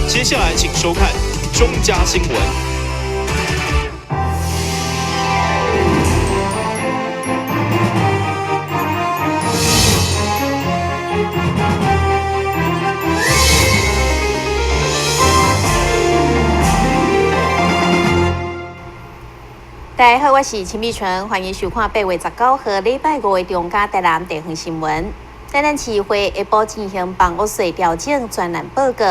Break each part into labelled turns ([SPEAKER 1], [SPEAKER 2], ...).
[SPEAKER 1] 接下來請收看中嘉新聞。
[SPEAKER 2] 大家好，我是陳美純，歡迎收看8月19號禮拜五的中嘉台南地方新聞。台南市會下晡進行房屋稅調整專案報告，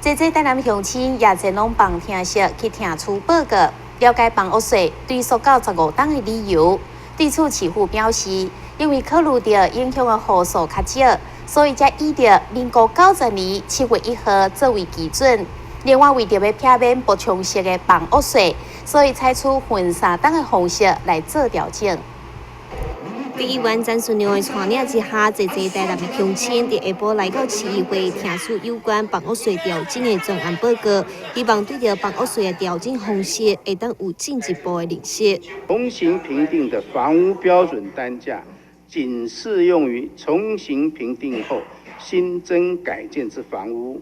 [SPEAKER 2] 濟濟台南鄉親也前往旁聽室去聽取報告，了解房屋稅追溯到15冬的理由。對此，市府表示，因為考慮著影響的戶數較少，所以才以著民國90年7月1號作為基準。另外，為著欲避免補充式的房屋稅，所以採取分三冬的方式來做調整。
[SPEAKER 3] 議員詹順良的帶領之下，濟濟台南的鄉親佇下晡來到市議會，聽取有關房屋稅調整的專案報告，希望對著房屋稅的調整方式會當有進一步的認識。
[SPEAKER 4] 重新評定的房屋標準單價，僅適用於重新評定後新增改建之房屋，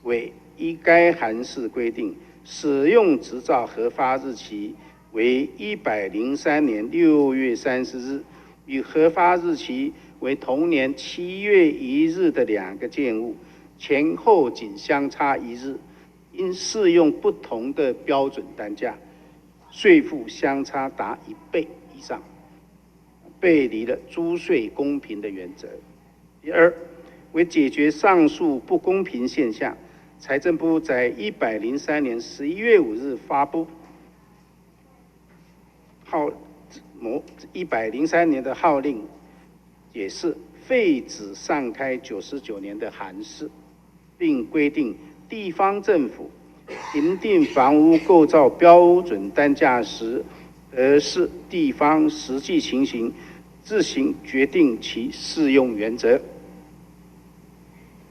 [SPEAKER 4] 為依該函釋規定，使用執照核發日期為103年6月30日，與核發日期為同年7月1日的兩個建物，前後僅相差一日，應適用不同的標準單價，稅負相差達一倍以上，背離了租稅公平的原則。第二，為解決上述不公平現象，財政部在103年11月5日發布號某103年的號令，也是廢止上開99年的函釋，並規定地方政府評定房屋構造標準單價時，得視地方實際情形，自行決定其適用原則。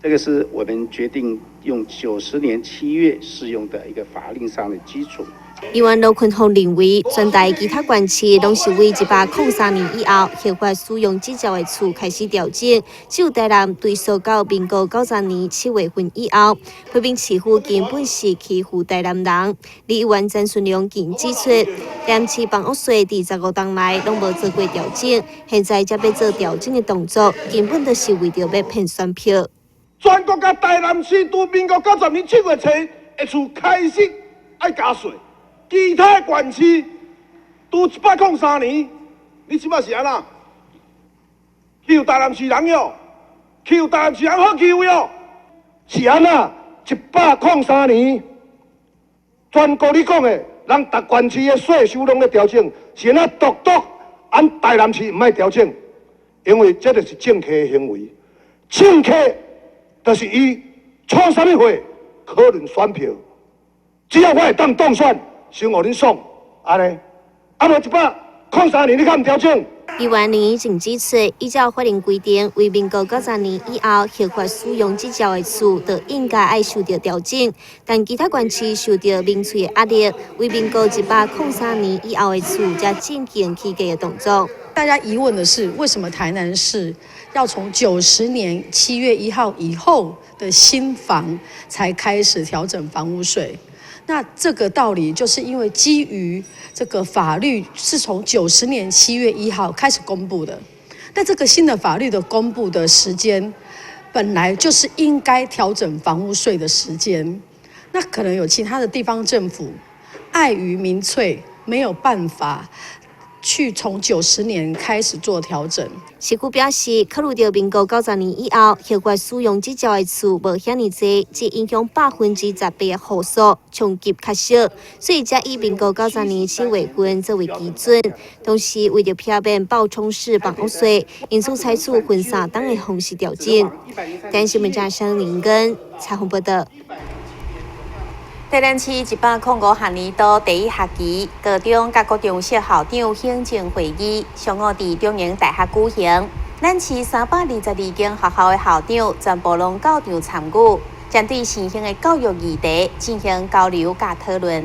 [SPEAKER 4] 這個是我們決定用90年7月適用的一個法令上的基礎。
[SPEAKER 3] 議員羅坤宏認為，全台其他縣市攏是為103年以後核發使用執照的厝開始調整，只有台南追溯到民國90年7月份以後，批評市府根本是欺負台南人。議員詹順良更指出，台南市房屋稅佇15冬來攏無做過調整，現在才欲做調整的動作，根本就是為著欲騙選票。
[SPEAKER 5] 全國佮台南市對民國90年7月初的厝開始愛加稅，其他縣市拄103年，你這擺是按怎？欺負台南市人喲，欺負台南市人好欺負喲，是按怎？103年，全國你講的，人逐縣市的稅收攏咧調整，是按怎獨獨按台南市毋愛調整？因為這就是政客的行為，政客。就是伊創啥物貨，可能選票，只要我會當當選，先予恁爽，按呢，啊無103年你敢毋調整？
[SPEAKER 3] 議員林宜靜指出，依照法令規定，為民國90年以後核發使用執照的厝，就應該愛受著調整。但其他縣市受著民粹的壓力，為民國103年以後的厝，才進行起價的動作。
[SPEAKER 6] 大家疑問的是，為什麼台南市要從90年7月1號以後的新房才開始調整房屋稅？那這個道理就是因為基於這個法律是從90年7月1號開始公布的，但這個新的法律的公布的時間，本來就是應該調整房屋稅的時間。那可能有其他的地方政府礙於民粹，沒有辦法去從90年開始做調整。
[SPEAKER 3] 市府表示，考慮著民國90年以後核發使用執照的厝無遐爾濟，只影響18%的戶數，衝擊較小，所以才以民國90年7月份作為基準。同時，為著避免爆衝式房屋稅，因此採取分三冬的方式調整。台視新聞記者林根採訪報道。
[SPEAKER 2] 台南市105學年度第一學期高中佮國中小校長行政會議上午佇中營大學舉行。咱市322間學校的校長全部攏到場參與，針對新興的教育議題進行交流佮討論。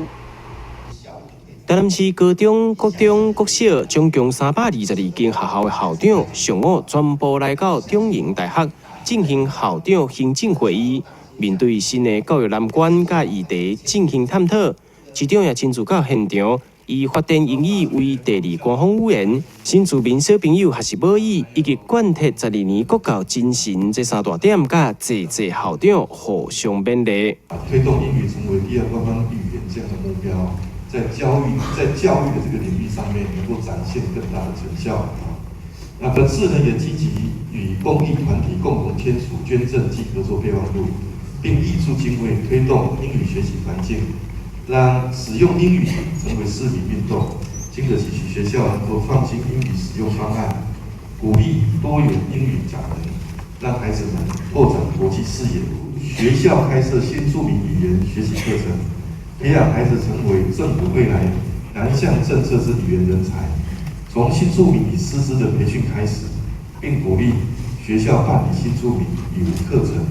[SPEAKER 7] 台南市高中、國中、國小總共322間學校的校長上午全部來到中營大學進行校長行政會議。面對新的教育難關佮議題進行探討。市長也親自到現場，以發展英語為第二官方語言，新住民小朋友學習母語，以及貫徹12年國教精神這三大點，佮濟濟校長互相勉勵。
[SPEAKER 8] 推動英語成為第二官方語言這樣的目標，在教育的這個領域上面，能夠展現更大的成效。那本次呢，也積極與公益團體共同簽署捐贈及合作備忘錄，並挹注經費推動英語學習環境，讓使用英語成為市民運動。進而期許學校能夠創新英語使用方案，鼓勵多元英語講能，讓孩子們拓展國際視野。學校開設新住民語言學習課程，培養孩子成為政府未來南向政策之語言人才。從新住民語師資的培訓開始，並鼓勵學校辦理新住民語文課程、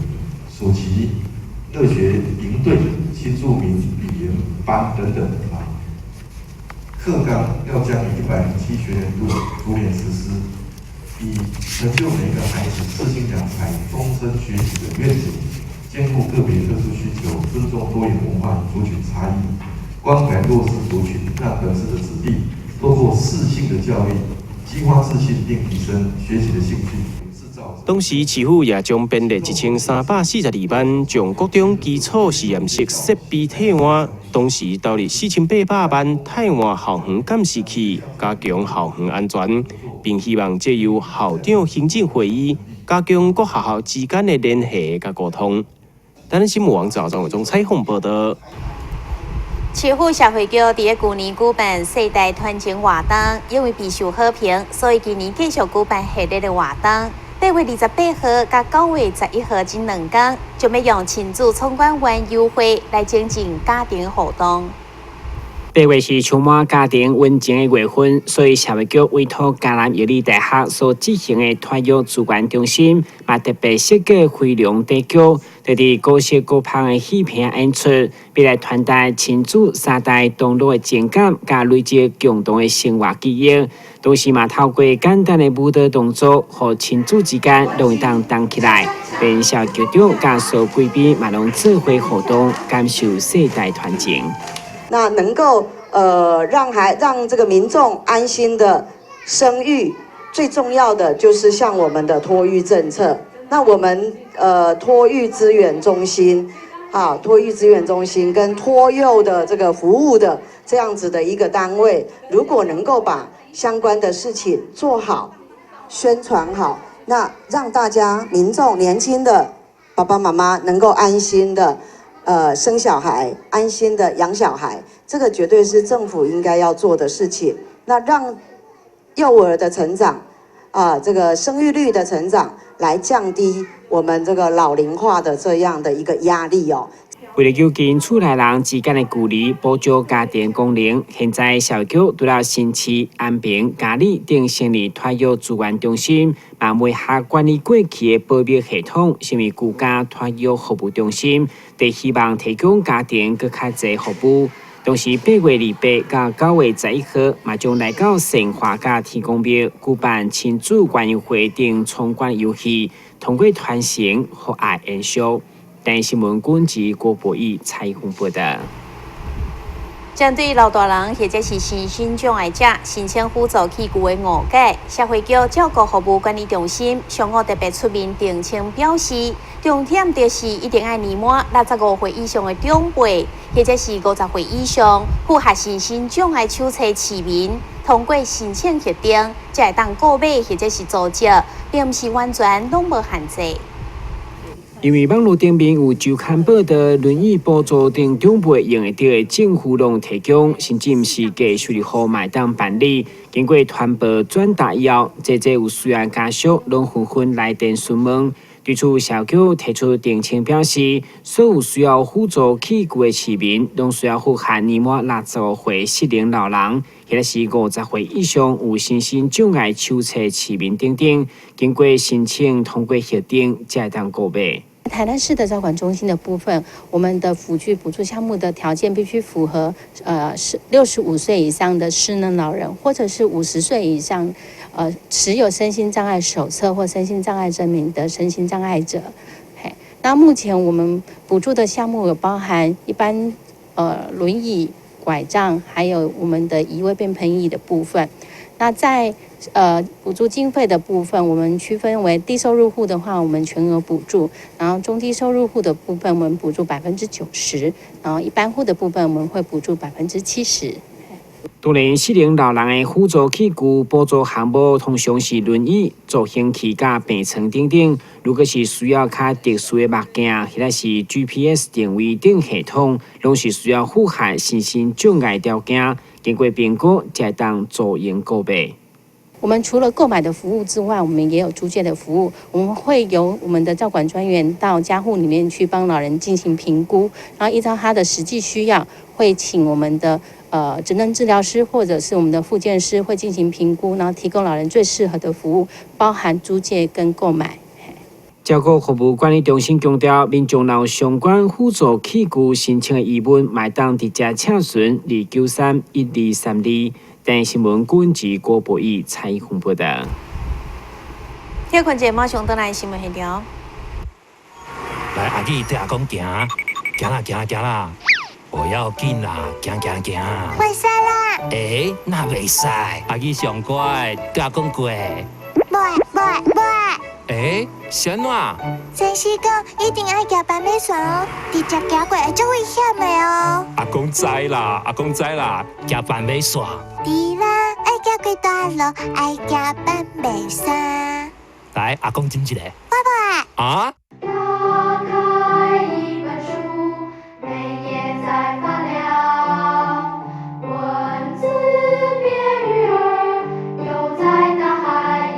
[SPEAKER 8] 暑期樂學營隊、新住民語言班等等啊。課綱要將於107學年度逐年實施，以成就每個孩子適性揚才、終身學習的願景，兼顧個別特殊需求，尊重多元文化與族群差異，關懷弱勢族群，讓本市的子弟透過適性的教育，激發自信並提升學習的興趣。
[SPEAKER 7] 當時市府也將編列1342萬，將國中基礎實驗室設備替換，同時投入4800萬替換校園監視器，加強校園安全，並希望藉由校長行政會議，加強各學校之間的聯繫佮溝通。台南新聞網張偉忠採訪報道。
[SPEAKER 2] 市府社會局佇咧舊年舉辦世代傳情活動，因為備受好評，所以今年繼續舉辦系列的活動。8月28號佮9月11號這兩工，將欲用親子闖關園遊會來增進家庭互動。
[SPEAKER 9] 8月是充滿家庭溫情的月份，所以社會局委託嘉南藥理大學所執行的托育資源中心，嘛特別設計飛龍短劇，佇佇古色古香的戲棚演出，欲來傳達親子三代同樂的情感，佮累積共同的生活記憶。同時嘛透過簡單的舞蹈動作，予親子之間攏會當動起來。連社局長佮所貴賓嘛攏做伙互動，感受世代傳情。
[SPEAKER 10] 那能夠讓這個民眾安心的生育，最重要的就是像我們的托育政策。那我們托育資源中心，啊，托育資源中心跟托幼的這個服務的這樣子的一個單位，如果能夠把相關的事情做好，宣傳好，那讓大家民眾年輕的爸爸媽媽能夠安心的生小孩，安心的養小孩，這個絕對是政府應該要做的事情。那讓幼兒的成長，啊，這個生育率的成長，來降低我們這個老齡化的這樣的一個壓力哦。
[SPEAKER 9] 為了減輕厝內人之間的距離，補足家庭功能，現在社會局除了新市、安平、嘉里等成立托育資源中心，嘛媒合管理過去的保密系統，成為居家托育服務中心，佇希望提供家庭閣較濟服務。同時，8月28到9月11號，嘛將來到善化佮天公廟舉辦親子園遊會等闖關遊戲，通過傳承予愛延續。台視新聞軍及郭博義採訪報道。
[SPEAKER 2] 針對老大人或者是身心障礙者申請輔助器具的誤解，社會局照顧服務管理中心上午特別出面澄清表示，重點就是一定愛年滿65歲以上的長輩，或者是50歲以上符合身心障礙手冊市民，通過申請核定，才會當購買或者是租借，並毋是完全攏無限制。
[SPEAKER 9] 因為網路頂面有周刊報道，輪椅補助等長輩用會著的政府攏提供，甚至毋是家修理戶嘛會當辦理。經過傳報轉達以後，濟濟有需要家屬攏紛紛來電詢問。對此，社局提出澄清，表示所有需要輔助器具的市民，攏需要符合年滿65歲失能老人，或者是50歲以上有身心障礙手冊市民等等，經過申請通過核定，才會當購買。
[SPEAKER 11] 台南市的照管中心的部分，我們的輔具補助項目的條件必須符合，是65歲以上的失能老人，或者是50歲以上，持有身心障礙手冊或身心障礙證明的身心障礙者。嘿，那目前我們補助的項目有包含一般輪椅、拐杖，還有我們的移位便盆椅的部分。那在補助經費的部分，我們區分為低收入戶的話，我們全額補助；然後中低收入戶的部分，我們補助90%；然後一般戶的部分，我們會補助70%。
[SPEAKER 9] 當然，失能老人的輔助器具補助項目通常是輪椅、助行器佮病床等等。如果是需要較特殊的目鏡，或者是 GPS 定位等系統，攏是需要符合身心障礙條件，經過評估才會當租用購買。
[SPEAKER 11] 我們除了購買的服務之外，我們也有租借的服務。我們會由我們的照管專員到家戶裡面去幫老人進行評估，然後依照他的實際需要，會請我們的職能治療師或者是我們的復健師會進行評估，然後提供老人最適合的服務，包含租借跟購買。
[SPEAKER 9] 照顧服務管理中心強調，民眾若有相關輔助器具申請的疑問，嘛會當直接請詢293-1232。台新聞郭文郭博義採訪報道。
[SPEAKER 2] 歇睏者馬上轉來新聞現場。
[SPEAKER 12] 來，阿姊綴阿公行，行啦行行啦，不要緊啦，行行行。
[SPEAKER 13] 袂使啦。
[SPEAKER 12] 欸，哪袂使？阿姊上乖，綴阿公過。
[SPEAKER 13] 袂袂袂。
[SPEAKER 12] 欸，是按怎？
[SPEAKER 13] 先生講一定愛行斑馬線哦，直接行過會足危險的哦。
[SPEAKER 12] 阿公知啦，阿公知啦，行斑馬線。
[SPEAKER 13] 對啦，愛行過大路，愛行斑馬線。
[SPEAKER 12] 來，阿公斟一個。
[SPEAKER 13] 我無愛。
[SPEAKER 12] 啊？
[SPEAKER 14] 打開一本書，每頁在發亮，文字變魚兒，游在大海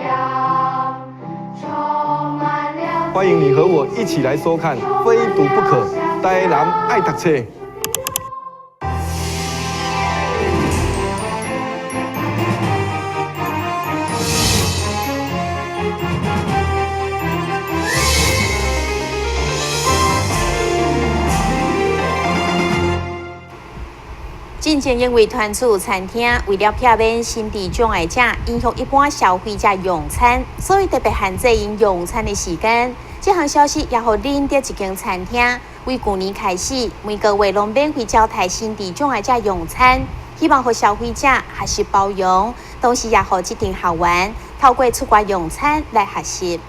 [SPEAKER 14] 洋，充滿了。
[SPEAKER 15] 歡迎你和我一起來收看《非讀不可》，台南愛讀冊。
[SPEAKER 2] 進前因為團厝餐廳為了避免心智障礙者影響一般消費者用餐，所以特別限制𪜶用餐的時間。這項消息也予仁德一間餐廳，為舊年開始每個月攏免費招待心智障礙者用餐，希望予消費者學習包容，同時也予這陣學員透過出外用餐來學習。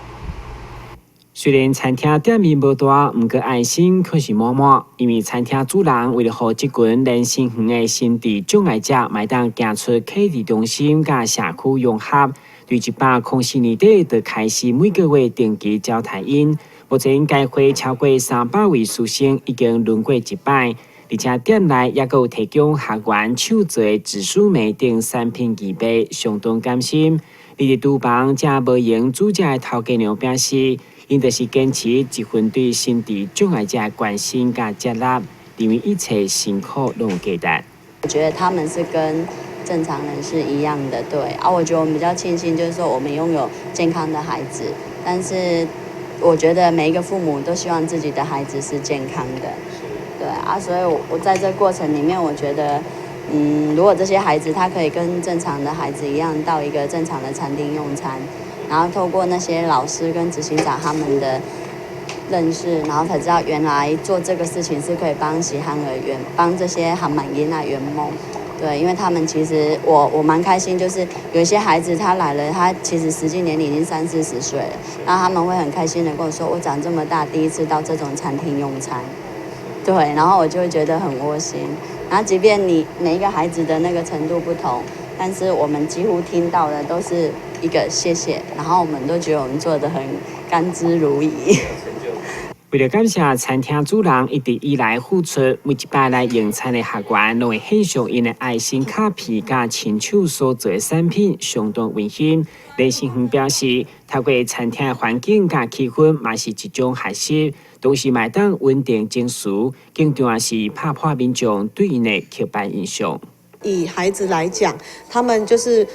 [SPEAKER 9] 雖然餐廳店面無大，毋過愛心卻是滿滿。因為餐廳主人為了予這群連身遠的心智障礙者，嘛會當行出客置中心，佮社區融合，對104年底就開始每個月定期招待𪜶。目前該會超過300位師生已經輪過一擺，而且店內猶閣有提供學員手做的紫蘇梅等產品預備，相當甘心。佇佇廚房正無閒煮食的頭家娘表示，𪜶就是堅持這份對心智障礙者的關心佮接納，認為一切辛苦攏有價值。
[SPEAKER 16] 我覺得他們是跟正常人是一樣的，對啊，我覺得我們比較慶幸，就是說我們擁有健康的孩子，但是我覺得每一個父母都希望自己的孩子是健康的，對啊，所以我在這過程裡面，我覺得，如果這些孩子他可以跟正常的孩子一樣，到一個正常的餐廳用餐，然後透過那些老師跟執行長他們的認識，然後才知道原來做這個事情是可以幫喜憨兒圓，幫這些韓滿囡仔圓夢。對，因為他們其實我蠻開心，就是有一些孩子他來了，他其實實際年齡已經30、40歲了，然後他們會很開心的跟我說，我長這麼大第一次到這種餐廳用餐，對，然後我就會覺得很窩心。然後即便你每一個孩子的那個程度不同，但是我們幾乎聽到的都是一個謝謝，然後我們都覺得我們做得很甘之如飴。
[SPEAKER 9] 為了感謝餐廳主人一直以來付出，每一擺來用餐的學員攏會獻上𪜶的愛心卡片佮親手所做的產品，相當溫馨。連新恆表示，透過餐廳的環境佮氣氛，嘛是一種學習，同時嘛會當穩定情緒，更重要是拍破民眾對𪜶的刻板印象。
[SPEAKER 17] 以孩子來講，他們就是。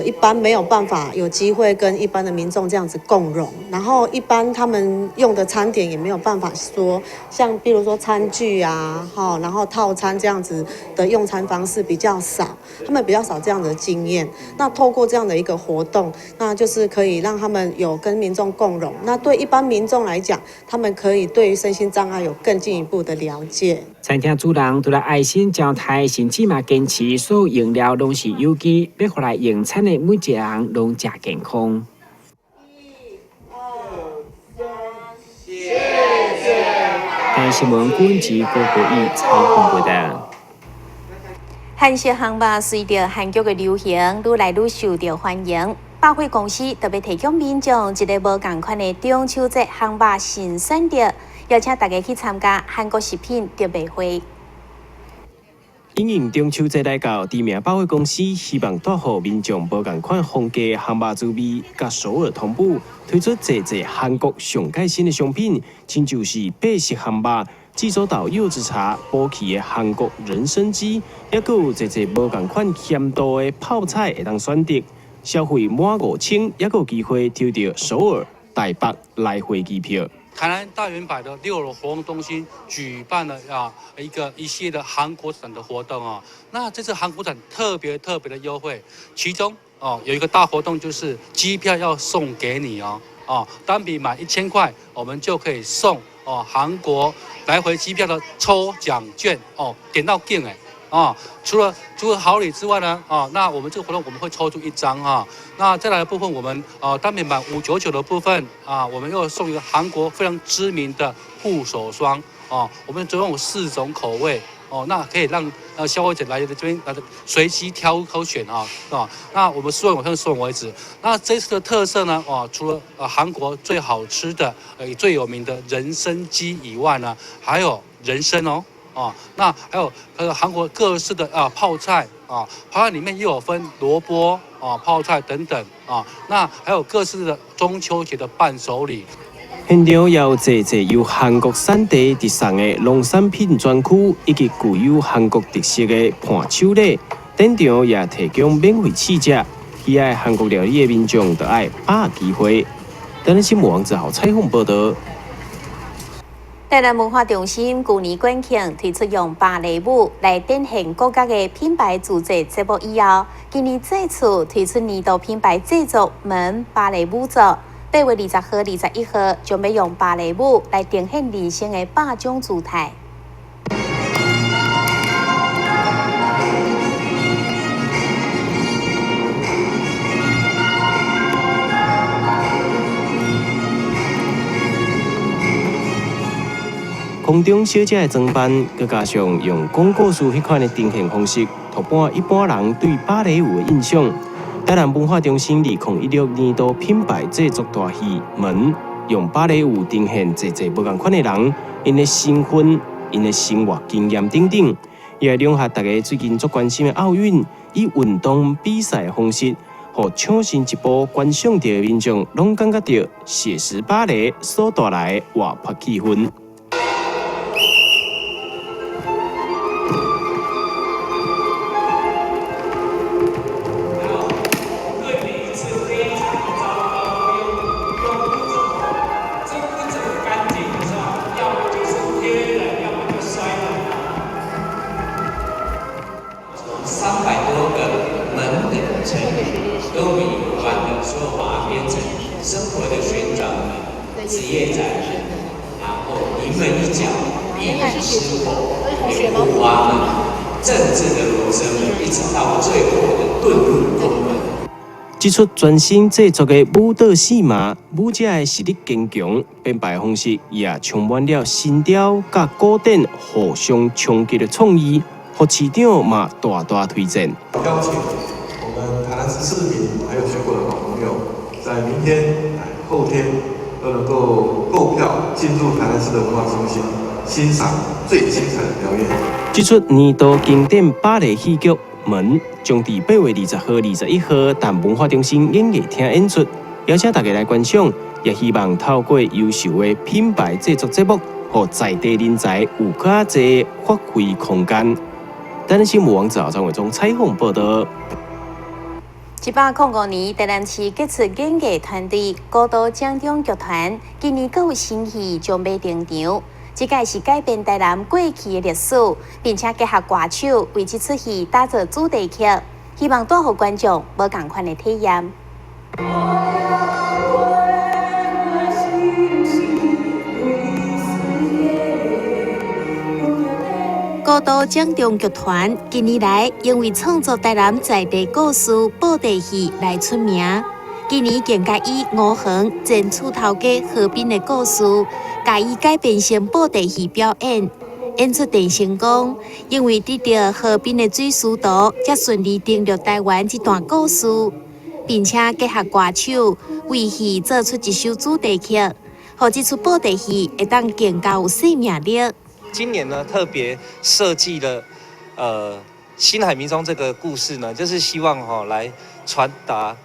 [SPEAKER 17] 一般沒有辦法有機會跟一般的民眾這樣子共融，然後一般他們用的餐點也沒有辦法說，像比如說餐具啊，然後套餐這樣子的用餐方式比較少，他們比較少這樣的經驗。那透過這樣的一個活動，那就是可以讓他們有跟民眾共融。那對一般民眾來講，他們可以對於身心障礙有更進一步的了解。
[SPEAKER 9] 餐廳主人除了愛心招待，甚至嘛堅持所有用料攏是有機，欲予來用餐的每一個人攏食健康。台新聞軍事郭國義採訪報道。
[SPEAKER 2] 韓式烘肉隨著韓劇的流行，愈來愈受到歡迎。百貨公司特別提供民眾一个無仝款的中秋節烘肉新選擇，邀請大家去參加韓國食品特賣會。
[SPEAKER 7] 因應中秋節來到，知名百貨公司希望帶予民眾無仝款風格烘肉滋味，佮首爾同步推出濟濟韓國上蓋新的商品，親像是白色烘肉、濟州島柚子茶、補氣的韓國人參雞，抑閣有濟濟無仝款鹹度的泡菜會當選擇。消費滿5000，抑閣有機會抽著首爾、台北來回機票。
[SPEAKER 18] 台南大遠百的6樓活動中心舉辦了一系列的韓國展的活動啊。那這次韓國展特別特別的優惠，其中有一個大活動就是機票要送給你哦，單筆滿1000塊，我們就可以送韓國來回機票的抽獎券哦，點到勁哎。除了好禮之外呢，那我們這個活動我們會抽出一張啊。那再來的部分，我們單品滿599的部分啊，我們又送一個韓國非常知名的護手霜哦，我們總共有4種口味哦，那可以讓消費者來這邊來隨機挑選啊，那我們送完送為止。那這次的特色呢，除了韓國最好吃的最有名的人參雞以外呢，還有人參哦。那還有韓國各式的泡菜啊，泡菜裡面又有分蘿蔔啊、泡菜等等啊，那還有各式的中秋節的伴手禮。
[SPEAKER 7] 現場也有濟濟由韓國產地直送的農產品專區，以及具有韓國特色的伴手禮。展場也提供免費試食，喜愛韓國料理的民眾就愛把握機會。台南新聞王志豪採訪報道。
[SPEAKER 2] 台南文化中心舊年國慶推出用芭蕾舞來展現國家的品牌自製節目以後，今年再次推出年度品牌製作門芭蕾舞作。8月20號、21號將欲用芭蕾舞來呈現人生的8種姿態。
[SPEAKER 7] 空中小姐的裝扮，閣加上用講故事彼款的呈現方式，拓破一般人對芭蕾舞的印象。台南文化中心2016年度品牌製作大戲《門》，用芭蕾舞呈現濟濟無仝款的人，𪜶的身份、𪜶的生活經驗等等，也會融合大家最近足關心的奧運，以運動比賽的方式，予搶先一步觀賞著的民眾，攏感覺著寫實芭蕾所帶來的活潑氣氛。這齣全新製作的舞蹈戲碼，舞者的實力堅強，編排方式也充滿了新潮佮古典互相衝擊的創意，予市長嘛大大推薦。
[SPEAKER 8] 邀請我們台南市市民，還有全國的好朋友，在明天、後天都能夠購票進入台南市的文化中心，欣賞最精彩的表演。
[SPEAKER 7] 這齣年度經典芭蕾戲劇《門》將佇8月20號、21號，佇文化中心演藝廳演出，邀請大家來觀賞，也希望透過優秀的品牌製作節目，予在地人才有較濟發揮空間。台南新聞王子豪、張偉忠採訪報道。
[SPEAKER 2] 105年，台南市傑出演藝團隊孤獨掌中劇團今年閣有新戲準備登場。這擺是改編台南過去的歷史，並且結合歌手為這齣戲打造主題曲，希望帶予觀眾無仝款的體驗。孤獨掌中劇團近年來因為創作台南在地故事布袋戲來出名，今年更加以吳恆前厝頭家河濱的故事，共伊改編成布袋戲表演，演出真成功。因為得著河濱的水師圖，才順利登陸台灣這段故事，並且結合歌手為戲做出一首主題曲，予這齣布袋戲會當更加有生命力。
[SPEAKER 19] 今年呢，特別設計了，星海迷蹤這個故事呢，就是希望來傳達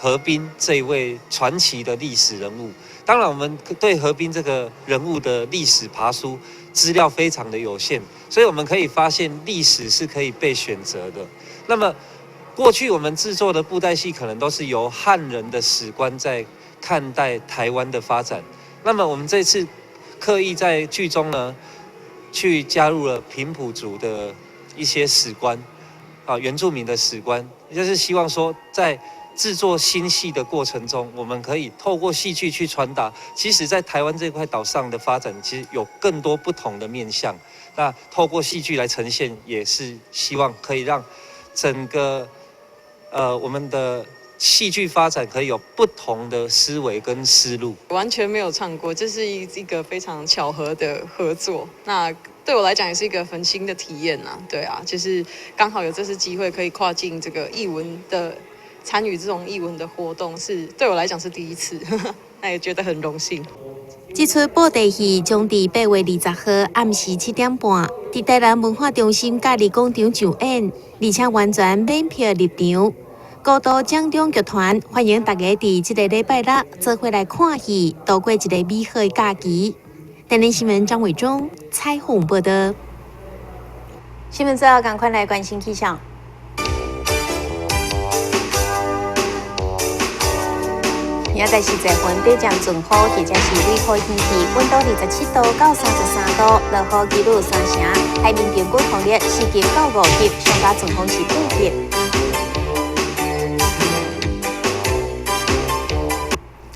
[SPEAKER 19] 河濱這位傳奇的歷史人物。當然，我們對河濱這個人物的歷史爬梳資料非常的有限，所以我們可以發現歷史是可以被選擇的。那麼，過去我們製作的布袋戲可能都是由漢人的史觀在看待台灣的發展。那麼，我們這次刻意在劇中呢，去加入了平埔族的一些史觀，啊，原住民的史觀，就是希望說，在製作新戲的過程中，我們可以透過戲劇去傳達，其實，在台灣這塊島上的發展，其實有更多不同的面向。那透過戲劇來呈現，也是希望可以讓整個，我們的戲劇發展可以有不同的思維跟思路。
[SPEAKER 20] 完全沒有唱過，這是一個非常巧合的合作。那對我來講也是一個很新的體驗啊，對啊，就是剛好有這次機會可以跨進這個藝文的參與這種藝文的活動，是對我來講是第一次，那也覺得很榮幸。
[SPEAKER 2] 這齣布袋戲將佇8月20號暗時7點半，佇台南文化中心假日廣場上演，而且完全免票入場。孤獨掌中劇團歡迎大家佇這個禮拜六做伙來看戲，度過一個美好的假期。台南新聞張偉忠採訪報導。新聞最後，趕快來關心氣象。現在是十分短暫陣雨，或者是雷雨天氣，溫度27度到33度，落雨幾率3成，海面平均風力4級到5級，上加陣風是8級。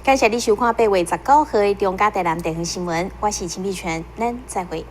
[SPEAKER 2] 感謝你收看8月19號的中嘉台南地方新聞，我是陳美泉，咱再會。